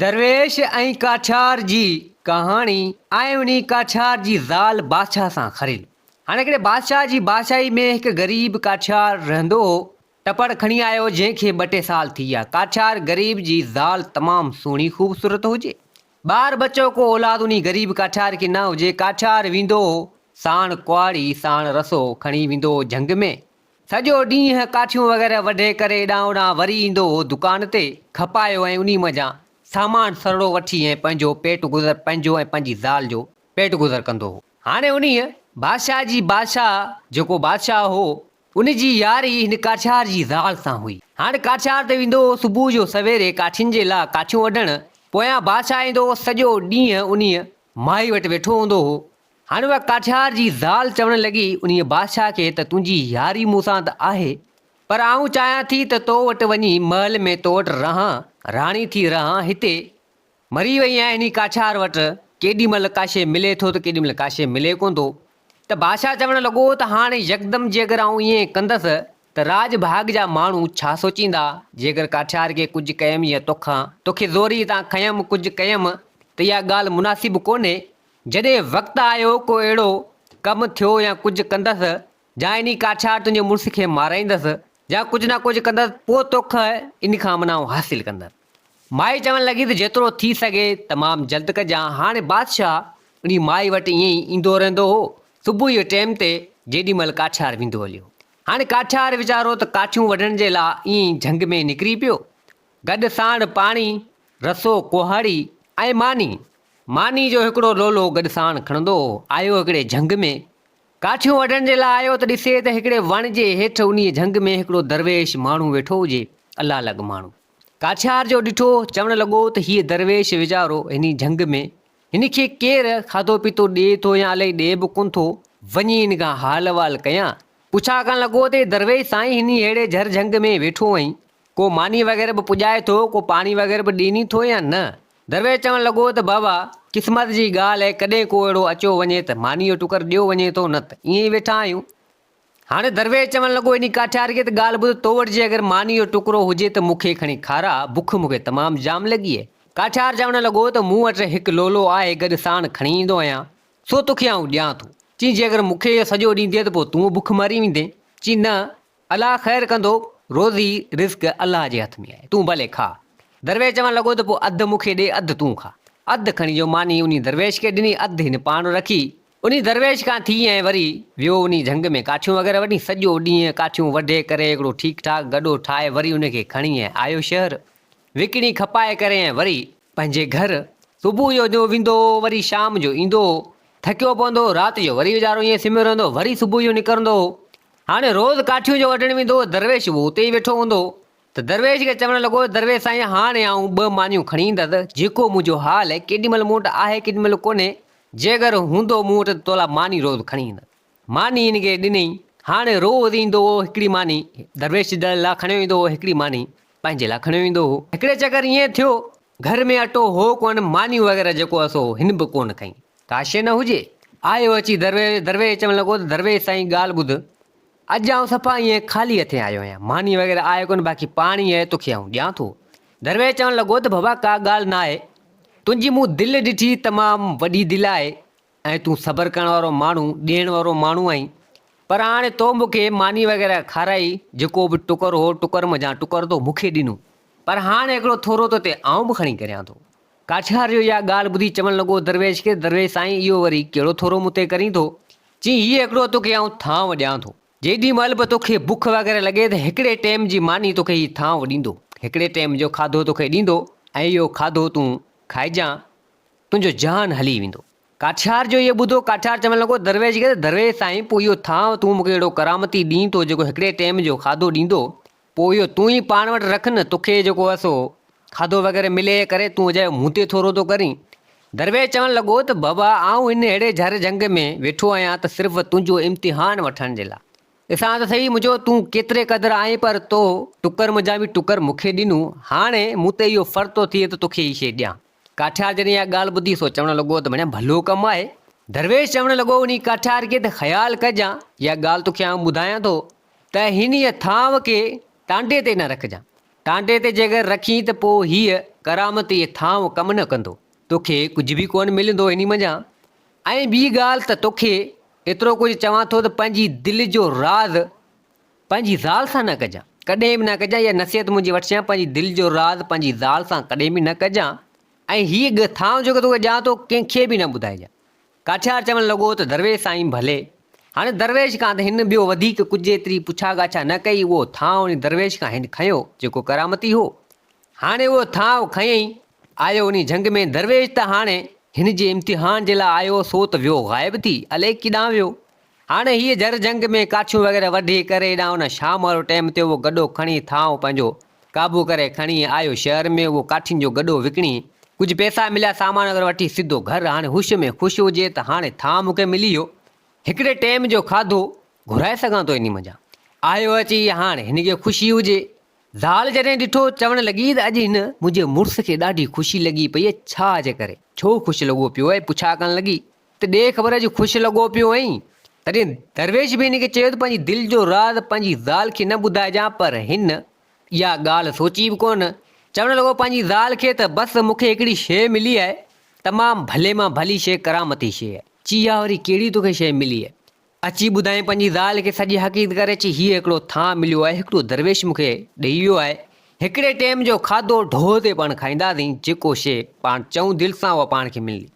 درويش ۽ ڪاٺيار جي ڪهاڻي ۽ انهي ڪاٺيار جي زال بادشاهه سان خريد. هاڻي هڪڙي بادشاهه جي بادشاهي ۾ هڪ غريب ڪاٺيار رهندو هو. ٽپڙ کڻي آيو جنهن کي ٻه ٽي سال ٿي ويا. ڪاٺيار غريب جي زال تمام سهڻي خوبصورت هجي. ٻار ٻچو ڪو اولاد انهي غريب ڪاٺيار کي نه هجي. ڪاٺيار ويندو هو ساڻ ڪهاڙي ساڻ رسو کڻي ويندو هو جهنگ ۾. سڄو ڏينهن ڪاٺيون وغيره وڍي ڪري ايڏانهن اوڏانهن وري ايندو هو دڪان تي کپايو ۽ انهي منجهان سامان سرڙو وٺي ۽ پنهنجو پيٽ گذر پنهنجو ۽ پنهنجي زال جو پيٽ گذر ڪندو هو. هاڻي انهيء بادشاهه جي بادشاهه جيڪو بادشاهه هو ان جي ياري هن ڪاٺيار جي زال سان هئي. هاڻي ڪاٺيار ته ويندو هو صبح جو سويري ڪاٺين جي لا ڪاٺيون وڍڻ، پويان بادشاهه ايندو هو سڄو ڏينهن انهيء مائي وٽ ويٺو هوندو هو. هاڻي اها ڪاٺيار جي زال چوڻ لڳي انهيء بادشاهه کي ته تنهنجي ياري مون سان ته آهي، پر آئون چاهيان ٿي ته تو وٽ وڃي محل ۾ تو وٽ رهان، راڻي ٿي رهان، هتي مري وئي آهيان انهي ڪاٺيار وٽ، ڪيڏي مهل ڪا شيء ملي ٿو ته ڪيڏي مهل ڪا شيء ملي ڪونه ٿو. ته بادشاهه چوڻ لڳو ته هاڻي يڪدم جي اگر آئون ائين ڪندس ته راڄ ڀاڳ جا ماڻهو ڇا سوچيندا، جي اگر ڪاٺيار کي ڪجهه ڪيم يا توکان، توکي زوريء تان کنيم ڪجهه ڪيم ته اها ڳالهه مناسب ڪونهي، جڏهن وقت آيو ڪو اهڙو ڪم ٿيو يا ڪجهه ڪندس جا انهي ڪاٺيار تنهنجي مڙس کي مارائيندس يا ڪجهه نه ڪجهه ڪندس پوء توک ان کان منائون حاصل ڪندس. مائي چوڻ لڳي ته جيترو ٿي سگهي تمام جلد ڪجان. هاڻي بادشاهه انهي مائي وٽ ائين ئي ايندو رهندو هو. صبح جو ٽيم تي جيڏي مهل ڪاٺيار ويندو هليو. هاڻي ڪاٺيار ويچارو ته ڪاٺيون وڍڻ جي لاء ائين ئي جهنگ ۾ نڪري پيو. گڏ ساڻ پاڻي، رسو، ڪهاڙي ۽ ماني. ماني جو هڪڙو لولو گڏ ساڻ کڻندو هو. آيو هڪڙي جهنگ ۾. ڪاٺيون وڍڻ جي لاء آيو ته ڏسي ته هڪڙي وڻ جي هيٺ انهيء جهنگ ۾ هڪڙو درويش ماڻهو ويٺو هجي. الله لڳ ماڻهو. ڪاٺيار جو ڏٺو، چوڻ لڳو ته هيء درويش ويچارو هني جهنگ ۾، هن کي ڪير کاڌو پيتو ڏئي ٿو يا الائي ڏئي به ڪونه ٿو، وڃي هن کان حال احوال ڪيان. پڇا ڪرڻ لڳو ته اي درويش سائين هني ههڙي جهر جهنگ ۾ ويٺو آهين، ڪو ماني وغيره به پڄائي ٿو، ڪو پاڻي وغيره به ڏيني ٿو يا نه؟ درويش چوڻ لڳو ته بابا، قسمت جي ڳالهه آهي، ڪڏهن ڪو اهڙو اچيو وڃي ته مانيء جو ٽڪر ڏيو وڃي ٿو، نه ته ائين ئي ويٺا آهيون. هاڻي درويش چوڻ لڳو انهي ڪاٺيار کي ته ڳالهه ٻڌ، تو وٽ جي اگر مانيء جو ٽڪرو هجي ته مون کي کڻي کاراء، بک مون کي تمام جام لڳي آهي. ڪاٺيار چوڻ لڳو ته مون وٽ هڪ لولو آهي، گڏ ساڻ کڻي ايندو آهيان، سو توکي آئون ڏيان ٿو. چين جي اگر مون کي اهو سڄو ڏيندين ته پوء تون به بک مري ويندين. چين نه، الله خير ڪندو، روزي رزق الله جي هٿ ۾ آهي، تون ڀلي کاء. درويش چوڻ لڳو ته پوء اڌ مون کي ڏي، اڌ تون کاء. اڌ کڻي جو ماني انهي درويش کي ڏني، اڌ هن پاڻ رکي. انهي درويش کان ٿي ۽ وري ويو انهي جهنگ ۾ ڪاٺيون وغيره وڍي، سڄو ڏينهن ڪاٺيون وڍي ڪري هڪڙو ٺيڪ ٺاڪ گڏو ٺاهي وري ان کي کڻي ۽ آيو شهر. وڪڻي کپائي ڪري ۽ وري پنهنجي گهر. صبح جو جو ويندو هو، وري شام جو ايندو هو. ٿڪيو پوندو هو، رات جو وري ويچارو ائين سمهيو رهندو هو، وري صبح جو نڪرندو هو. هاڻي روز ڪاٺيون جو وڍڻ ويندو هو، درويش به اتي ئي ويٺو هوندو هو ته درويش کي چوڻ لڳو، درويش سائين هاڻي آئون ٻه مانيون کڻي ايندس، جيڪو منهنجو حال آهي، ڪيڏي مهل مون وٽ آهي ڪيڏي مهل ڪونهي، جيڪر هوندو مون وٽ ته تولاء ماني روز کڻي ايندس. ماني هن کي ڏنئي. هاڻي روز ايندو هو، هڪڙي ماني درويش لاء کڻيو ايندو هو، هڪڙي ماني پنهنجي لاء کڻيو ايندو هو. هڪڙي چڪر ائين ٿيو، گهر ۾ اٽو هو ڪونه، مانيون وغيره جيڪو هو سو هن به ڪونه کنئي. ڪا شيء نه هجي. آيو اچي درويش درويش چوڻ لڳو ته درويش سائين ڳالهه ٻڌ، اڄ آئون صفا ائين خالي هٿين آيو آهيان، ماني وغيره آهي ڪونه باقي پاڻي آهي توکي آئون ڏيان ٿو. درويش چوڻ لڳو ته بابا ڪا ڳالهه ناهي، تنهنجي مون دل ڏٺي تمام وڏي دل آهي ۽ تون صبر ڪرڻ وارو ماڻهو، ڏيڻ وارو ماڻهو آهين، پر هاڻي تو مون کي ماني وغيره کارائي، جيڪو به ٽڪر هو، ٽڪر منجهان ٽڪر تو مون کي ڏنو، پر هاڻي هڪڙو ٿورو تو تي آئون به کڻي ڪريان ٿو. ڪاٺيار جو اها ڳالهه ٻڌي چوڻ لڳو درويش کي، درويش سائين اهو وري ڪهڙو ٿورو مون تي ڪرين ٿو؟ چيائين هيء هڪڙو توکي آئون ٿانو ڏيان ٿو. جيڏي مهل به توکي بک وغيره لڳي ته هڪڙي ٽيم جي ماني توکي هي ٿانو ڏيندو. هڪڙي ٽيم جو کاڌو توکي ڏيندو ۽ اهو کاڌو تون کائجان، تنهنجو جان هلي ويندو. ڪاٺيار جو اهو ٻڌو، ڪاٺيار چوڻ لڳو درويش کي ته درويش سائين پوء اهو ٿانء تون مون کي اهڙو ڪرامتي ڏين ٿو جيڪو هڪڙي ٽيم جو کاڌو ڏيندو، پوء اهو تون ئي پاڻ وٽ رک نه، توکي جيڪو آهي سو کاڌو وغيره ملي ڪري تون اجايو مون تي ٿورو ٿو ڪرين. درويش چوڻ لڳو ته بابا آئون هن اهڙي جهر جهنگ ۾ ويٺو آهيان ته صرف تنهنجو امتحان وٺڻ جي لاء. ڏسان ته سهي منهنجو تون ڪيتري قدر آهين پر تو ٽڪر منجهان به ٽڪر مون کي ڏنو، هاڻي مون تي اهو فرض ٿو ٿئي ته توکي هي شيء ڏيان. ڪاٺيار جڏهن اها ڳالهه ٻڌي سو چوڻ لڳو ته ڀڻيا ڀلو ڪم آهي. درويش چوڻ لڳو انهي ڪاٺيار کي ته خيال ڪجان اها ڳالهه توکي آئون ٻڌايان ٿو ته هنيء ٿانو کي ٽانڊي تي نه رکجان. ٽانڊي تي جيڪر رکين ته پوء هيء ڪرامتي ٿانء ڪم نه ڪندو. توکي ڪجهه به ڪونه ملندو انهي منجهان. ۽ ٻي ڳالهه ته توکي ايترو ڪجهه چوان ٿو ته پنهنجي دل جو راز پنهنجي زال سان نه ڪجان. ڪڏهن به نه ڪجان. اها نصيحت منهنجي وٺجان پنهنجي دل جو راز پنهنجي زال سان ڪڏهن به نه ڪجان. ۽ هيء ٿانء جيڪو توکي ڏيان ٿو ڪنهن کي به نه ٻڌائجان. ڪاٺيار چوڻ لڳو ته درويش سائين ڀلي. هاڻي درويش کان ته هن ٻيو وڌيڪ ڪجهه ايتري پڇا ڳاڇا نه ڪئي، اهو ٿانء انهي درويش کان هن کنيو، جيڪو ڪرامتي هو. هاڻي اهو ٿانء کنيئي آيو انهي جهنگ ۾، درويش ته هاڻي هن جي امتحان جي لاء آيو سو ته ويو غائب ٿي، الائي ڪيڏانهن ويو. هاڻي هيء جهر جهنگ ۾ ڪاٺيون وغيره وڍي ڪري هيڏانهن هوڏانهن شام وارو ٽيم ٿيو اهو گڏو کڻي ٿانء پنهنجو قابو ڪري کڻي آيو شهر ۾ اهو ڪاٺين جو گڏو وڪڻي ڪجهه پئسا مليا سامان وغيره وٺي سڌو گهر هاڻي هوش ۾ خوش هجي ته هاڻي ٿانء مون کي ملي ويو هڪڙي ٽيم جو کاڌو گهرائي سگهان ٿو انهي منجهان آيو اچي هاڻي هن کي خوشي هجي. زال جڏهن ڏٺو چوڻ لڳي ته اڄ هن منهنجي مڙس کي ڏاڍي خوشي لڳي پئي آهي ڇا جي ڪري ڇو خوش لڳو پيو آهي پڇا ڪرڻ لڳي ته ڏي خبر اڄ خوش لڳو پيو آهين. تڏهن درويش به هن کي چيو ته پنهنجي دل جو راز پنهنجي زال کي نه ٻڌائجان پر هن اها ڳالهه سوچي به ڪونه. چوڻ لڳو پنهنجي زال کي ته بس مون کي هڪڙي شيء ملي آهي، تمام ڀلي مان ڀلي شيء ڪرامتي شيء آهي. چي اها وري ڪهڙي توکي شيء ملي آهي؟ اچي ٻڌائين پنهنجي زال کي سڄي حقيقت ڪري چي هيء هڪڙو ٿانء مليو آهي، هڪڙو درويش مون کي ڏيئي ويو آهي. هڪڙي ٽيم جو کاڌو ڍوء تي پاڻ کائينداسين، جيڪو شيء پاڻ چئون دل سان اها پاڻ کي ملندي.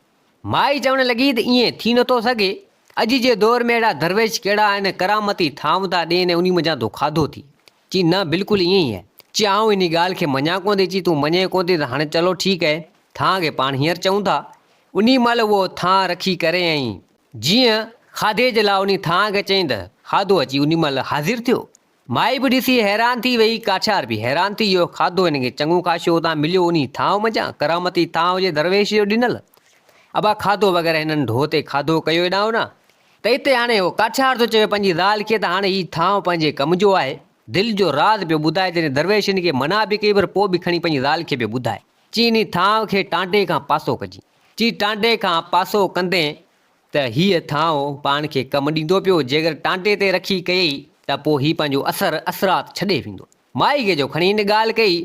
مائي چوڻ لڳي ته ائين ٿي نٿو سگهي، اڄ جي دور ۾ اهڙا درويش ڪهڙا آهن، ڪرامتي ٿانو ٿا ڏين ۽ انهي منجهان ٿو کاڌو ٿي. چي نه بلڪل ائين ئي آهي. چي آئون انهي ڳالهه کي مڃان ڪونه ٿي، چي تون مڃين ڪونه ٿي ته هاڻي چلو ٺيڪ آهي، ٿانء کي پاڻ هينئر چئون ٿا. انهي مهل اهو ٿانء رکي ڪري ۽ جيئن کاڌي جي لاء انهي ٿانء کي چئين ته کاڌو اچي انهي مهل حاضر ٿيو. مائي به ڏسي حيران ٿي ويئي، ڪاٺيار به حيران ٿي ويو، کاڌو هن کي چڱو خاشو اتان مليو انهي ٿانء منجهان، ڪرامتي ٿانء جي درويش جو ڏنل. ابا کاڌو وغيره هنن ڍو تي کاڌو ڪيو هيڏانهن هوڏانهن ته اتي هاڻي هو ڪاٺيار ٿو چوي پنهنجي زال کي ته هاڻي هي ٿانء پنهنجي ڪم جو آهي، دل جو راز پيو ٻڌائي جڏهن درويش هن کي منع به ڪئي پر پوء به کڻي پنهنجي زال کي پيو ٻڌائي. چي انهي ٿانء کي ٽانڊي کان پاسو ڪجين. چي ٽانڊي کان پاسو ڪندين ته هيء ٿانء پاڻ کي ڪم ڏيندو پيو، جيڪر ٽانٽي تي رکي ڪيئي ته پوء هي پنهنجو اثر اثرات ڇڏي ويندو. مائي کي جو کڻي هن ڳالهه ڪئي،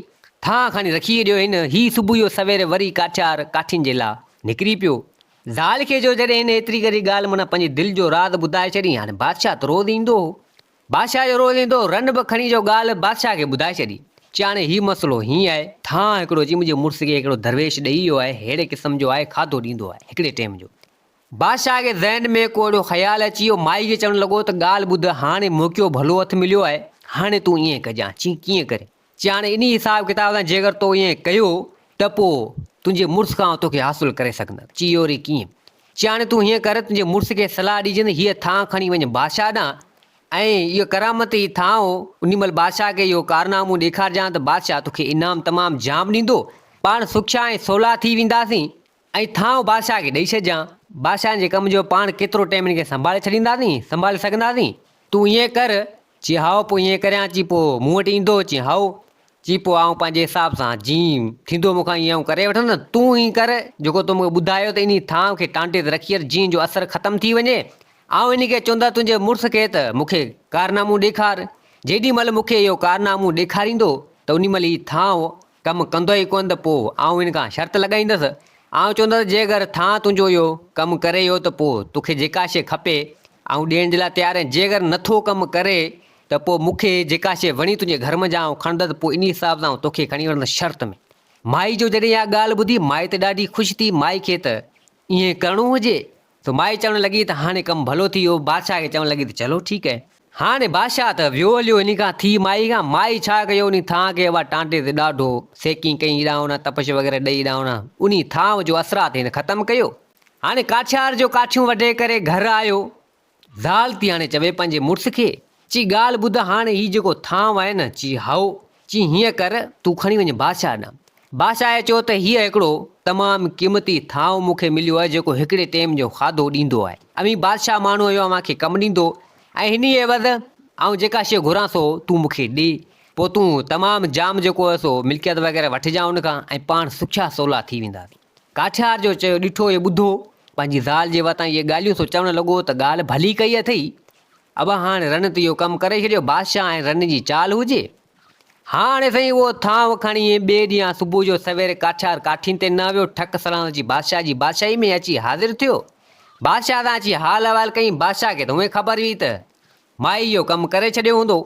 ٿانء کڻي رکي ڏيو هن، هي صبح جو سوير وري ڪاٺيار ڪاٺين جي لا نڪري پيو. زال کي جو جڏهن هن ايتري ڳري ڳالهه معنيٰ پنهنجي دل جو راز ٻڌائي ڇڏي، هاڻي بادشاهه ته روز ايندو هو. بادشاهه جو روز ايندو هو، رن به کڻي جو ڳالهه بادشاهه کي ٻڌائي ڇڏي. چياڻي هي مسئلو هيئن آهي، ٿانء هڪڙو اچي منهنجي مڙس کي هڪڙو درويش ڏئي ويو آهي، ههڙي قسم جو آهي، کاڌو ڏيندو آهي، هڪڙي ٽيم جو. بادشاهه کي ذهن ۾ ڪو اهڙو خيال اچي ويو، مائي کي چوڻ لڳو ته ڳالهه ٻڌ، هاڻي موقعو ڀلو هٿ مليو آهي، هاڻي تون ائين ڪجان. چيائين ڪيئن ڪري؟ چيائين هاڻي انهي حساب ڪتاب سان جيڪر تو ائين ڪيو ته پوء تنهنجي مڙس کان آئون توکي حاصل ڪري سگهندس. چيائين اهو وري ڪيئن؟ چيائين هاڻي تون هيئن ڪر، تنهنجي مڙس کي صلاح ڏجين ته هيء ٿانء کڻي وڃ بادشاهه ڏانهن ۽ اهو ڪرامتي ٿانء انهي مهل بادشاهه کي اهو ڪارنامو ڏيکارجان ته بادشاهه توکي انعام تمام جام ڏيندو، پاڻ سکيا ۽ سولا ٿي وينداسين. ۽ ٿانء بادشاهه کي ڏئي ڇڏجان. بادشاهن جي ڪم جو پاڻ ڪيترو ٽيم هن کي سنڀالي ڇڏينداسين، سنڀالي سگهنداسين؟ تون ائين ڪر. چي، هائو، پوء ائين ڪريان. چي، پوء مون وٽ ايندو؟ چي، هائو. چي، پوء آئون پنهنجي حساب سان جيئن ٿيندو مون کان ائين آئون ڪري وٺندس. تون ائين ڪر، جيڪو تو مون کي ٻڌايو ته انهي ٿانء کي ٽانٽي تي رکي اچ، جيئن جو اثر ختم ٿي وڃي. آئون هن کي چوندس تنهنجي مڙس کي ته مون کي ڪارنامو ڏيکار. جيڏي مهل مون کي اهو ڪارنامو ڏيکاريندو ته انهي مهل هي ٿانء ڪم ڪندو ئي ڪونه ته پوء آئون هن کان شرط لڳائيندس. آئون چوندس جيڪر ٿانء تنهنجو اهو ڪم ڪري ويو ته پوء توکي جيڪا شيء کپي آئون ڏيڻ جي لاء تيار آهيان. جيڪر نٿو ڪم ڪري ته پوء مون کي جيڪا شيء وڻي تنهنجي گهر منجهان آئون کڻندس پوء انهي حساب سان آئون توکي کڻي وٺندس شرط ۾. مائي جو جڏهن اها ڳالهه ٻڌي مائي ته ڏاڍي خوش ٿي. مائي کي ته ائين ڪرڻو هجي. سو مائي چوڻ لڳي ته هاڻي ڪم ڀلو ٿي ويو. بادشاهه کي چوڻ لڳي ته چلو ٺيڪ آهي. هاڻي بادشاهه ته ويو هليو انهي کان ٿي مائي کان. مائي ڇا ڪيو انهي ٿانء کي اها ٽانٽي تي ڏاڍو سيڪين ڪئين هيڏانهن هوڏانهن تپش وغيره ڏئي هيڏانهن هوڏانهن انهي ٿانء جو اثرات هن ختم ڪيو. هاڻي ڪاٺيار جو ڪاٺيون وڍي ڪري گهر آيو. زال ٿي هاڻي چوي پنهنجي مڙس کي، چي ڳالهه ٻڌ هاڻي هي جيڪو ٿانء آهي نه، چي هائو، چي هيئن ڪر، تون کڻي وڃ بادشاهه ڏانهن. بادشاهه چيو ته هيء هڪڙو تمام قيمتي ٿانء مون کي مليو آهي جيڪو هڪڙي ٽيم جو کاڌو ڏيندو آهي. اوهين بادشاهه ماڻهو آهيو اوهان کي ڪم ڏيندو ۽ هن جي عيوض آئون جيڪا شيء گهران سو تون مون کي ڏي. پوء تون تمام جام جيڪو آهي سو ملڪيت وغيره وٺجان ان کان ۽ پاڻ سکيا سولا ٿي وينداسين. ڪاٺيار جو چيو ڏٺو ۽ ٻڌو، پنهنجي زال جي واتان اهي ڳالهيون سو چوڻ لڳو ته ڳالهه ڀلي ڪئي اٿئي. ابا هاڻ رن ته اهو ڪم ڪري ڇڏيو، بادشاهه ۽ رن جي چال هجي. هاڻي سائين اهو ٿانء کڻي ٻئي ڏينهن صبح جو سوير ڪاٺيار ڪاٺين تي نه ويو، ٺڪ سلامت اچي بادشاهه جي بادشاهي ۾ اچي حاضر ٿيو. بادشاهه سان اچي حال احوال ڪيائين. بادشاهه کي ته هونئن خبر هئي ته مائي اهو ڪم ڪري ڇڏيو هوندو.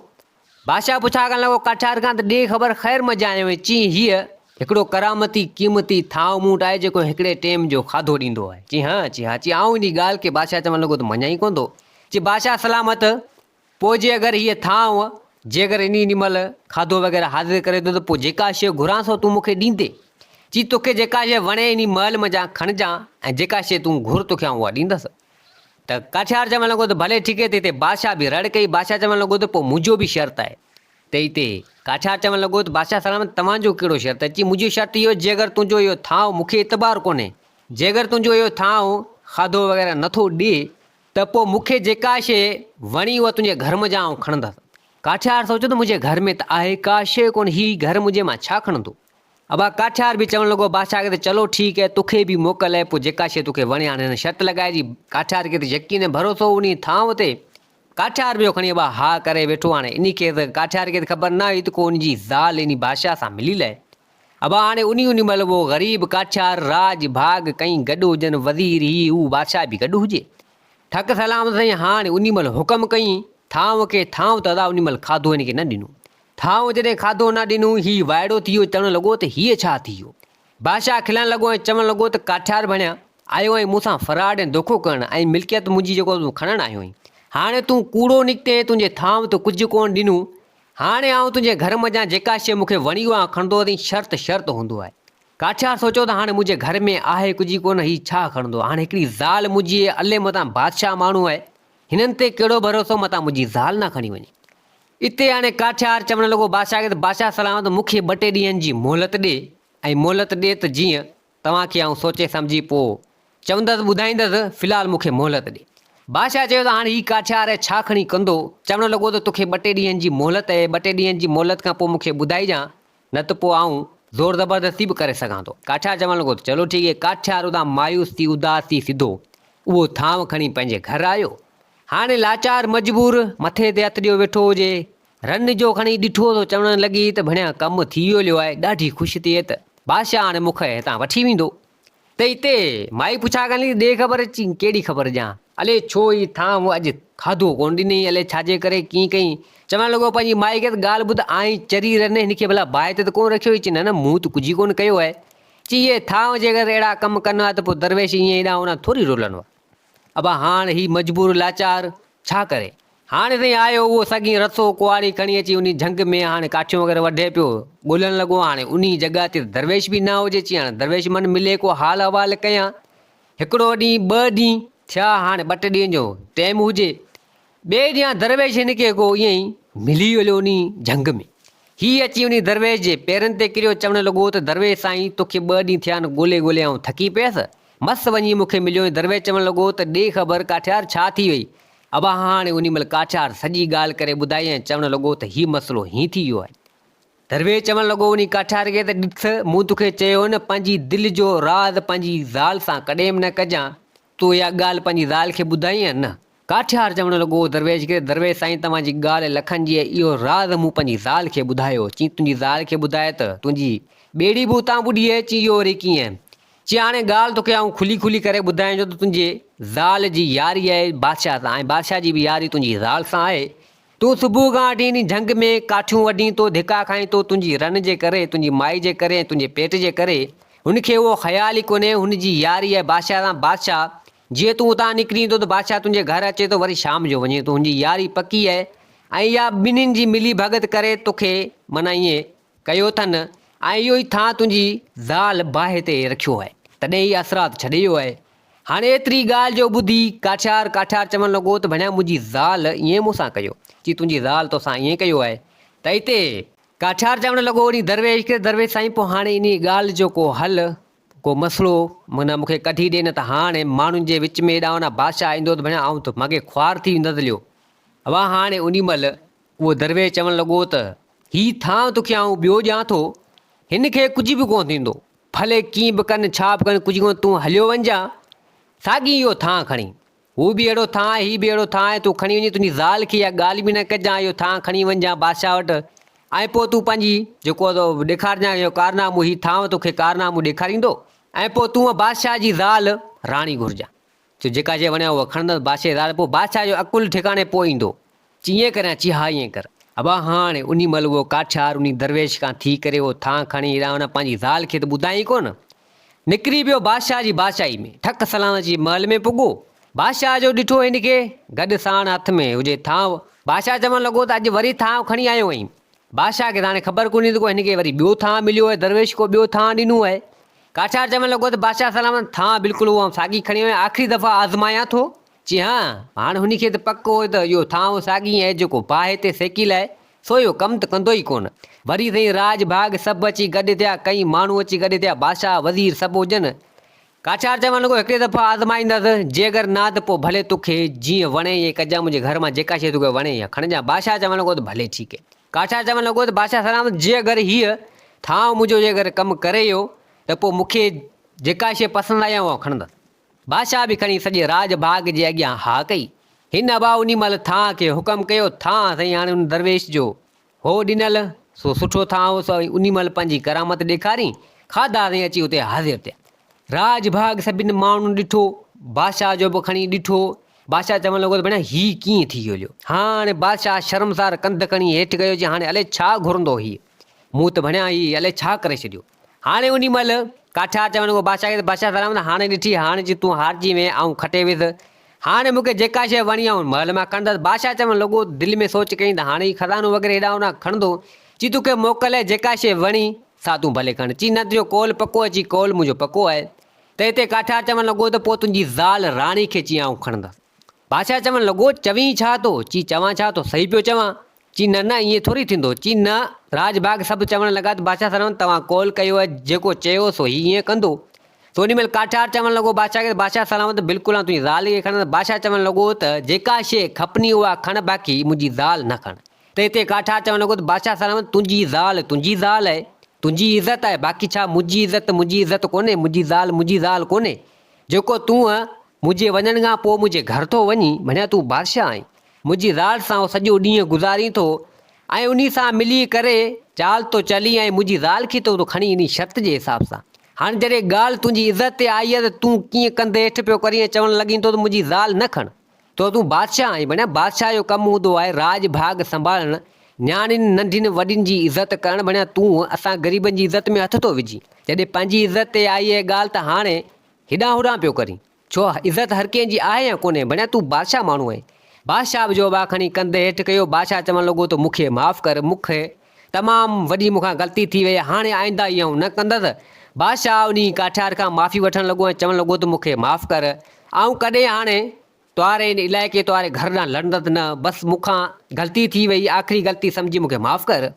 بادشاهه پڇا ڪرڻ لڳو ڪاٺيار کان ته ڏي خبر خير منجهان آيو آهين؟ چيائين هيء هڪڙو ڪرامتي قيمتي ٿانء مون وٽ آهي جيڪو هڪڙي ٽيم جو کاڌو ڏيندو آهي. چيائين ها؟ چيائين ها. چيائين آئون انهي ڳالهه کي بادشاهه چوڻ لڳو ته مڃان ئي ڪونه ٿو. چيائين بادشاهه سلامت پوء جي اگر هيء ٿانء جي اگر انهي انهي مهل کاڌو وغيره حاضر ڪري ٿو ته پوء جيڪا شيء گهران سو تون مون کي ڏيندين. چي توکي جيڪا شيء وڻي انهي مهل منجهان کڻجان ۽ جيڪا شيء تون گهر توکي آئون اها ڏيندس. ته ڪاٺيار چوڻ لڳو ته ڀلي ٺيڪ آهي ته هتي بادشاهه به رڙ ڪئي، بادشاهه چوڻ لڳو ته پوء منهنجو به شرط آهي ته هتي ڪاٺيار چوڻ لڳو ته بادشاهه سلامت توهان جو ڪهڙو شرط آهي؟ چي منهنجو شرط اهو جي اگر تنهنجو اهو ٿانء مون کي اعتبار ڪونهي، جي اگر تنهنجو اهو ٿانء کاڌو وغيره نٿو ڏي ته پوء مون کي جيڪا شيء وڻي اها تنهنجي گهر منجهان آئون کڻندس. ڪاٺيار سوچيو ته منهنجي گهر ۾ ته آهي ڪا شيء ڪونه هي گهر منهنجي مان ڇا کڻندو؟ ابا ڪاٺيار به چوڻ لڳو بادشاهه کي ته چلو ٺيڪ اهي توکي به موڪل اهي پوء جيڪا شيء توکي وڻي هاڻي هن شرط لڳائي جي ڪاٺيار کي ته يقين ۽ ڀروسو هو انهي ٿانو تي ڪاٺيار به کڻي ابا ها ڪري ويٺو هاڻي انهي کي ته ڪاٺيار کي ته خبر نه هئي ته ڪو ان جي زال انهي بادشاهه سان مليل اهي ابا هاڻي انهي انهي مهل اهو غريب ڪاٺيار راڄ ڀاڳ ڪئين گڏ هجن وزير هي هو بادشاهه به گڏ هجي ٺڪ سلام سائين هاڻي انهي مهل حڪم ڪئين ٿانو کي ٿانو ته ادا انهي مهل کاڌو هن کي نه ڏنو ٿانو جڏهن کاڌو نه ڏنو، هي وائڙو ٿي ويو، چوڻ لڳو ته هيء ڇا ٿي ويو؟ بادشاهه کلڻ لڳو ۽ چوڻ لڳو ته ڪاٺيار ڀڻيا، آيو آهين مون سان فراڊ ۽ دوکو ڪرڻ ۽ ملڪيت منهنجي جيڪو تون کڻڻ آيو آهين. هاڻي تون ڪوڙو نڪتين، تنهنجي ٿانو ته ڪجهه ڪونه ڏنو. هاڻي آئون تنهنجي گهر منجهان جيڪا شيء مون کي وڻي اها کڻندو ۽ شرط شرط هوندو آهي. ڪاٺيار سوچيو ته هاڻي منهنجي گهر ۾ آهي ڪجهه ئي ڪونه، هي ڇا کڻندو؟ هاڻي هڪڙي زال منهنجي الي متان بادشاهه ماڻهو آهي، هنن تي ڪهڙو ڀروسو، متان منهنجي زال نه کڻي وڃي. اتي هاڻي ڪاٺيار چوڻ لڳو بادشاهه کي ته بادشاهه سلامت مون کي ٻه ٽي ڏينهن جي مهلت ڏي ۽ مهلت ڏي ته جيئن توهان کي آئون سوچي سمجهي پوء چوندس ٻڌائيندس في الحال مون کي مهلت ڏي. بادشاهه چيو ته هاڻي هي ڪاٺيار ڇا کڻي ڪندو؟ چوڻ لڳو ته توکي ٻه ٽي ڏينهن جي مهلت اهي ٻه ٽي ڏينهن جي مهلت کان پوء مون کي ٻڌائجان نه ته پوء آئون زور زبردستي به ڪري سگهان ٿو. ڪاٺيار چوڻ لڳو ته چلو ٺيڪ اهي ڪاٺيار اتان مايوس ٿي اداس ٿي سڌو اهو ٿانء کڻي پنهنجي گهر آيو. هاڻي لاچار مجبور مٿي تي هٿ ڏيو ويٺو هجي. رن جو کڻي ڏٺو ته چوڻ لڳي ته ڀڻيا ڪم ٿي ويو ليو آهي. ڏاڍي خوش ٿئي ته بادشاهه هاڻي مون کي هتان وٺي ويندو. ته اتي مائي پڇا ڪرڻ لڳي ڏي خبر چي ڪهڙي خبر ڏيان. الي ڇو هي ٿانء اڄ کاڌو ڪونه ڏنئي الي ڇاجي ڪري ڪيئن ڪئين. چوڻ لڳو پنهنجي مائي کي ته ڳالهه ٻڌ آئين چري رن هن کي ڀلا باهه تي ته ڪونه رکيو هئي چي نه نه مون ته ڪجهه ئي ڪونه ڪيو آهي. چي اهي ٿانء جيڪر اهڙا ڪم ڪن ها ته پوء درويش ائين هيڏانهن هوڏانهن ٿوري رولن ها. ابا هاڻ هي مجبور لاچار ڇا ڪري؟ هاڻ سائين آيو اهو سڳين رسو ڪهاڙي کڻي اچي انهي جهنگ ۾ هاڻ ڪاٺيون وغيره وڍي پيو ڳولڻ لڳو هاڻي انهي جڳهه تي درويش به نه هجي چي هاڻ درويش من ملي ڪو حال احوال ڪيان هڪڙو ڏينهن ٻه ڏينهن ٿيا هاڻ ٻه ٽي ڏينهن جو ٽيم هجي ٻئي ڏينهن درويش هن کي ڪو ائين ئي ملي ويو انهي جهنگ ۾. هي اچي انهي درويش جي پيرن تي ڪريو چوڻ لڳو ته درويش سائين توکي ٻه ڏينهن ٿيا آهن ڳولي ڳولي آئون ٿڪي پيس. مس وڃي مون کي مليو ۽ درويش چوڻ لڳو ته ڏي خبر ڪاٺيار ڇا ٿي وئي؟ ابا هاڻي انهي مهل ڪاٺيار سڄي ڳالهه ڪري ٻڌائي ۽ چوڻ لڳو ته هي مسئلو هين ٿي ويو آهي. درويش چوڻ لڳو انهي ڪاٺيار کي ته ڏس مون توکي چيو هو نه پنهنجي دل جو راز پنهنجي زال سان ڪڏهن به نه ڪجان تو اها ڳالهه پنهنجي زال کي ٻڌائي يا نه؟ ڪاٺيار چوڻ لڳو درويش کي، درويش سائين توهان جي ڳالهه لکن جي آهي، اهو راز مون پنهنجي زال کي ٻڌايو. چين تنهنجي زال کي ٻڌاء ته تنهنجي ٻيڙي به اتان ٻڏي آهي. چين اهو وري ڪيئن؟ چين هاڻي ڳالهه توکي آئون کلي کلي ڪري ٻڌايان ٿو ته تنهنجي زال جي ياري آهي بادشاهه سان ۽ بادشاهه جي به ياري تنهنجي زال سان آهي. تون صبح کان وٺي انهي جهنگ ۾ ڪاٺيون وڍين ٿو، ڌڪا کائين ٿو، تنهنجي رن جي ڪري، تنهنجي مائي جي ڪري ۽ تنهنجي پيٽ جي ڪري. هن کي اهو خيال ئي ڪونهي، هن جي ياري آهي بادشاهه سان، بادشاهه، جيئن تون اتان نڪرين ٿو ته بادشاهه تنهنجي گهر اچي ٿو، وري شام جو وڃي ٿو، هن جي ياري پڪي آهي ۽ اها ٻنهين جي ملي ڀڳت ڪري توکي معنيٰ ائين ڪيو اٿن ۽ اهو ئي ٿانء تنهنجي زال باهه تي رکيو آهي، تڏهن هي اثرات ڇڏي ويو آهي. هاڻي ايتري ڳالهه جو ٻڌي ڪاٺيار ڪاٺيار چوڻ لڳو ته ڀڻيا منهنجي زال ائين مون سان ڪيو. چي تنهنجي زال توسان ائين ڪيو آهي ته اتي. ڪاٺيار چوڻ لڳو انهي درويش کي درويش سائين پوء هاڻي انهي ڳالهه جو ڪو حل ڪو مسئلو معنيٰ مون کي ڪڍي ڏي نه ته هاڻي ماڻهن جي وچ ۾ ايڏانهن هوڏانهن بادشاهه ايندو ته ڀڻيا آئون ته ماڳهين خوار ٿي ويندس ليو اوا هاڻي انهي مهل اهو درويش چوڻ لڳو ته هي ٿانء توکي آئون ٻيو ڏيان ٿو هن کي ڪجهه به ڪونه ٿيندو. ڀلي ڪيئن به ڪن، ڇا به ڪن، ڪجهه ڪونه، تون هليو وڃجان، ساڳي اهو ٿانء کڻي. هو به اهڙو ٿانء آهي، هي به اهڙو ٿانء آهي، تون کڻي وڃي تنهنجي زال کي اها ڳالهه به نه ڪجان، اهو ٿانء کڻي وڃجان بادشاهه وٽ. ۽ پوء تون پنهنجي جيڪو تو ڏيکارجان اهو ڪارنامو هي ٿانء توکي ڪارنامو ڏيکاريندو ۽ پوء تون بادشاهه جي زال راڻي گهرجان. چيو جيڪا شيء وڻيو اها کڻندس بادشاهه جي زال پوء بادشاهه جو عقل ٺڪاڻي پوء ايندو. چي ائين ڪريان؟ چي ها ائين ڪر. ابا هاڻي انهي مهل اهو ڪاٺيار انهي درويش کان ٿي ڪري اهو ٿانء کڻي هيڏانهن هوڏانهن پنهنجي زال کي ته ٻڌائين ڪونه. نڪري پيو بادشاهه جي بادشاهي ۾. ٺڪ سلام اچي محل ۾ پڳو. بادشاهه جو ڏٺو هن کي گڏ ساڻ هٿ ۾ هجي ٿانء. بادشاهه چوڻ لڳو ته اڄ وري ٿانء کڻي آيو آهين. بادشاهه کي ته هاڻي خبر ڪونهي ته ڪو هن کي وري ٻيو ٿانء مليو آهي، درويش ڪو ٻيو ٿانء ڏنو آهي. ڪاٺيار چوڻ لڳو ته بادشاهه سلامت ٿانء بلڪل اهو آئون ساڳي کڻي آيو آهيان، آخري دفعا آزمايان ٿو. چي ها، هاڻ هن کي ته پڪ هو ته اهو ٿانء ساڳي آهي جيڪو باهه تي سيڪي لاء، سو اهو ڪم ته ڪندو ئي ڪونه. وري سائين راڄ ڀاڳ سڀ اچي گڏ ٿيا، ڪئين ماڻهو اچي گڏ ٿيا، بادشاهه، وزير سڀ هجن. ڪاٺيار چوڻ لڳو، هڪڙي دفعا آزمائيندس، جي اگر نه ته پوء ڀلي توکي جيئن وڻي ائين ڪجان، منهنجي گهر مان جيڪا شيء توکي وڻي اها کڻجان. بادشاهه چوڻ لڳو ته ڀلي ٺيڪ آهي. ڪاٺيار چوڻ لڳو ته بادشاهه سلامت، جي اگر هيء ٿانء منهنجو جي اگر ڪم ڪري ويو ته پوء مون کي جيڪا شيء پسند آئي آئون اها کڻندس. بادشاهه به کڻي سڄي راڄ ڀاڳ جي اڳيان ها ڪئي. هن ابا انهي مهل ٿانء کي حڪم ڪيو، ٿانء سائين هاڻي ان درويش جو هو ڏنل، سو سٺو ٿانء هو، سو انهي مهل پنهنجي ڪرامت ڏيکارين. کاڌا سائين اچي اتي حاضر ٿيا. راڄ ڀاڳ سڀن ماڻهن ڏٺو، بادشاهه جو به کڻي ڏٺو. بادشاهه چوڻ لڳو ته ڀيڻا هي ڪيئن ٿي ويو جو؟ هاڻي بادشاهه شرمسار ڪنڌ کڻي هيٺ ڪيو چي هاڻي الائي ڇا گهرندو هي؟ مون ته ڀڻيا هي الائي ڇا ڪري ڇڏيو. هاڻي انهي مهل ڪاٺيار چوڻ لڳو بادشاهه کي ته بادشاهه سلامت هاڻي ڏٺي هاڻي جي تون هارجي وئين آئون کٽي ويس. هاڻي مون کي جيڪا شيء وڻي آئون محل مان کڻندس. بادشاهه چوڻ لڳو دل ۾ سوچ ڪيائين ته هاڻي هي خزانو وغيره هيڏانهن هوڏانهن کڻندو. چي توکي موڪل آهي جيڪا شيء وڻي سا تون ڀلي کڻ. چي نه تنهنجو قول پڪو آهي چي قول منهنجو پڪو آهي. ته هتي ڪاٺيار چوڻ لڳو ته پوء تنهنجي زال راڻي کي چي آئون کڻندس. بادشاهه چوڻ لڳو چوين ڇا ٿو؟ چي چوان ڇا ٿو صحيح پيو چوان. چي نه نه ائين ٿوري ٿيندو. چي نه. راڄ ڀاڳ سڀ چوڻ لڳا ته بادشاهه سلامت توهان قول ڪيو آهي جيڪو چيو سو هي ائين ڪندو. سو انهي مهل ڪاٺيار چوڻ لڳو بادشاهه کي ته بادشاهه سلامت بلڪل آئون تنهنجي زال کي کڻندس. بادشاهه چوڻ لڳو ته جيڪا شيء کپني اها کڻ باقي منهنجي زال نه کڻ. ته هتي ڪاٺيار چوڻ لڳو ته بادشاهه سلامت تنهنجي زال تنهنجي زال آهي تنهنجي عزت آهي باقي ڇا منهنجي عزت منهنجي عزت ڪونهي منهنجي زال منهنجي زال ڪونهي جيڪو تون منهنجي وڃڻ کان پوء منهنجي گهر ٿو وڃين ڀڃان تون بادشاهه آهين. منهنجي زال سان اهو سڄو ڏينهن گذارين ٿو ۽ انهي سان ملي ڪري چال ٿو چلين ۽ منهنجي زال کي ٿو کڻين انهي شرط جي حساب سان. هاڻي جڏهن ڳالهه تنهنجي عزت تي آئي آهي ته تون ڪيئن ڪنڌ هيٺ پيو ڪرين ۽ چوڻ لڳين ٿو ته منهنجي زال نه کڻ. تو تون بادشاهه آهين بڻيا بادشاهه جو ڪم هوندو آهي راڄ ڀاڳ سنڀالڻ، نياڻين، ننڍين وڏين جي عزت ڪرڻ بڻيا تون اسان غريبن جي عزت ۾ هٿ ٿو وجهين. جڏهن پنهنجي عزت تي آئي اهي ڳالهه ته هاڻي هيڏانهن هوڏانهن پيو ڪرين. ڇو عزت هر ڪنهن جي آهي يا ڪونهي؟ بڻيا تون بادشاهه ماڻهو آهين. بادشاهه به جو ابا کڻي ڪنڌ هيٺ ڪيو. بادشاهه چوڻ لڳو ته مون کي معاف ڪر، مون کي تمام وڏي مون کان غلطي ٿي وئي آهي، هاڻي آئنده اها آئون نه ڪندس. بادشاهه انهي ڪاٺيار کان معافي وٺڻ لڳو ۽ چوڻ لڳو ته مون کي معاف ڪر، آئون ڪڏهن هاڻي توهاري ان علائقي توهاري گهر ڏانهن لڙندس نه، بس مون کان غلطي ٿي وئي، آخري غلطي سمجهي مون کي معاف ڪر.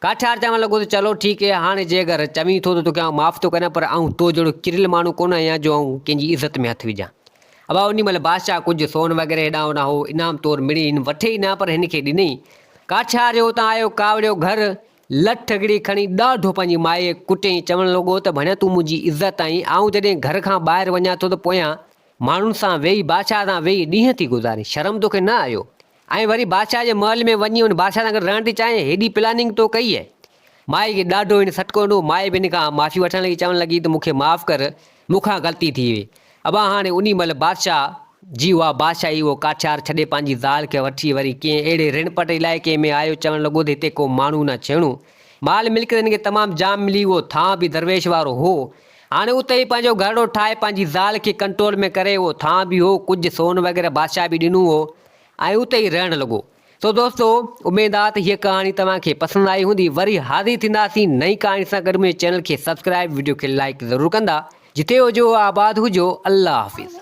ڪاٺيار چوڻ لڳو ته چلو ٺيڪ اهي، هاڻي جي اگر چوين ٿو ته توکي آئون معاف ٿو ڪريان، پر آئون تو جهڙو ڪريل ماڻهو ڪونه آهيان جو آئون ڪنهن جي عزت ۾ هٿ وجهان. ابا انهي مهل بادشاهه ڪجهه سون وغيره هيڏانهن هوڏانهن هو انعام طور مڙئي هن وٺي ئي نه پر هن کي ڏنئي. ڪاٺيار جو اتان آيو ڪاوڙيو گهر لٺ هڪڙي کڻي ڏاڍو پنهنجي مائي کي ڪٽيائين چوڻ لڳو ته ڀڻيا تون منهنجي عزت آهين، آئون جڏهن گهر کان ٻاهر وڃان ٿو ته پويان ماڻهن سان ويهي بادشاهه سان ويهي ڏينهن ٿي گذارين، شرم توکي نه آيو؟ ۽ وري بادشاهه جي محل ۾ وڃي ان بادشاهه سان گڏ رهڻ ٿي چاهين، هيڏي پلاننگ تو ڪئي آهي. مائي کي ڏاڍو هن سٽڪو ڏنو، مائي به هن کان معافي وٺڻ لڳي، چوڻ لڳي ته مون کي معاف ڪر، مون کان غلطي ٿي وئي. ابا هاڻي انهي مهل بادشاهه جي اها بادشاهي اهو ڪاٺيار ڇڏي پنهنجي زال کي وٺي وري ڪنهن اهڙي رڻپٽ علائقي ۾ آيو، چوڻ لڳو ته هتي ڪو ماڻهو نه ڇيڻو. مال ملڪيت هن کي تمام جام ملي، اهو ٿانء به درويش وارو هو. هاڻي اتي ئي پنهنجو گهرڙو ٺاهي پنهنجي زال کي ڪنٽرول ۾ ڪري اهو ٿانء به هو، ڪجهه سون وغيره بادشاهه به ڏنو هو. ۽ اتي ئي رهڻ لڳو. سو دوستو اميد آ ته هيء ڪهاڻي توهان کي پسند آئي هوندي وري حاضر ٿينداسين نئين ڪهاڻي سان گڏ منهنجي چينل کي سبسڪرائب وڊيو کي لائيڪ ضرور ڪندا جتي هجو آباد هجو الله حافظ.